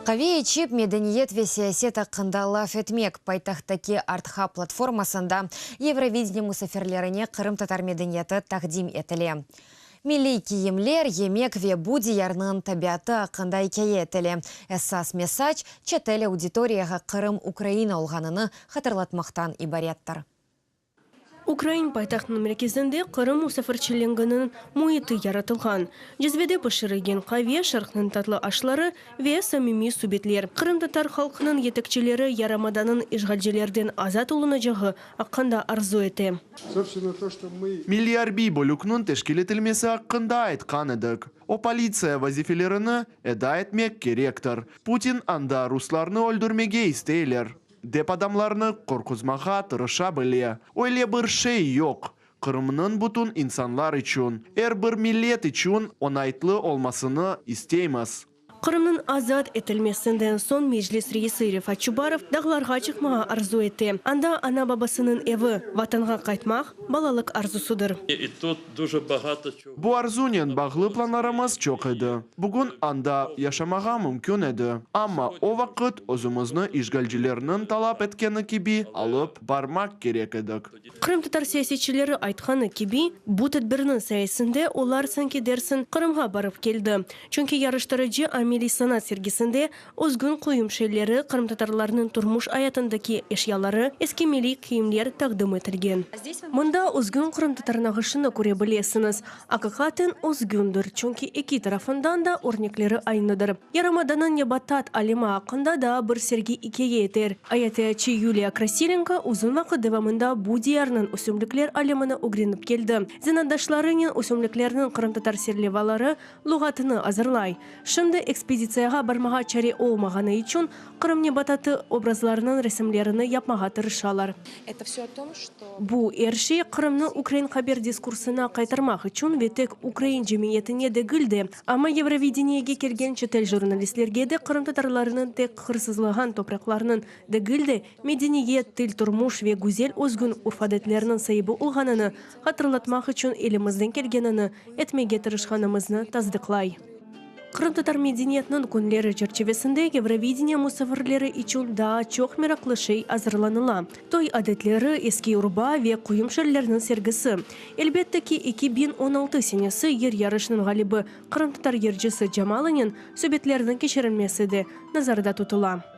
Qave içip, medeniyet ve siyaset aqqında laf etmek, paytahttaki ArtHub platformasında Yevrovideniye musafirlerine qırımtatar medeniyeti taqdim etile. Milliy kiyimler, yemek ve bu diyarnıñ tabiatı aqqında ikâye etile. Esas mesac, çetel auditoriyağa Qırım Ukraina olğanını hatırlatmaqtan ibarettir. Ukrain paytahtınıñ merkezinde Qırım musafirçiliginiñ müiti yaratılğan. Cezvede pişirilgen qave, şarqnıñ tatlı aşları ve samimiy subetler. Qırımtatar halqınıñ yetekçileri yarımadanıñ işğalcilerden azat olunacağı aqqında arzu ete. Milliy arbiy bölükniñ teşkil etilmesi aqqında aytqan edik. O politsiya vazifelerini eda etmek kerektir. Putin anda ruslarnı öldürmege isteyler, dep adamlarnı qorquzmağa tırışa bile. Öyle bir şey yoq. Qırımnıñ bütün insanlar içün, er bir millet içün oñaytlı olmasını isteymiz. Qırımnıñ azat etilmesinden soñ Meclis reisi Refat Çubarov dağlarğa çıqmağa arzu ete. Anda ana-babasınıñ evi, Vatanğa qaytmaq, balalıq arzusıdır. Bu arzunen bağlı planlarımız çoq edi. Bugün anda yaşamağa mümkün edi, amma o vaqıt özümizni işğalcilerniñ talap etkeni kibi alıp barmaq kerek edik. Qırımtatar siyasetçileri aytqanı kibi, bu tedbirniñ sayesinde olar sanki dersiñ Qırımğa barıp keldi. Çünki yarıştırıcı ameliy sanat sergisinde özgün quyum şeyleri, qırımtatarlarnıñ turmuş ayatındaki eşyaları, eski milliy kiyimler taqdim etilgen. Mında özgün qırımtatar nağışını köre bilesiñiz. Aqiqaten özgündir, çünki eki tarafından da örnekleri aynıdır. Yarımadanıñ nebatat alemi aqqında daa bir sergi ikâye eter. Ayatiyatçı Yuliya Krasilenko uzun vaqıt devamında bu diyarnıñ ösümlikler alemini ögrenip keldi. Zenaatdaşlarınen ösümliklerniñ qırımtatar serlevaları luğatını azırlay. Şimdi ekspeditsiyağa barmağa çare olmağanı içün Qırım nebatatı obrazlarınıñ resimlerini yapmağa tırışalar. Bu er şey Qırımnı ukrain haber diskursına qaytarmaq içün ve tek ukrain cemiyetine degil de, amma Yevrovideniyege kelgen çetel jurnalistlerge de qırımtatarlarnıñ tek hırsızlağan topraqlarnıñ degil de, medeniyet, til, turmuş ve güzel özgün urf-adetlerniñ saibi olğanını hatırlatmaq içün elimizden kelgenini etmege tırışqanımıznı tasdıqlay. Qırımtatar medeniyetiniñ künleri çerçivesinde Yevrovideniye musafirleri içün daa çoq meraqlı şey azırlanıla, toy adetleri, eski urba ve quyum şellerniñ sergisi. Elbette ki, 2016 senesi yır yarışınıñ ğalibi qırımtatar yırcısı Camalınen subetlerniñ keçirilmesi de nazarda tutula.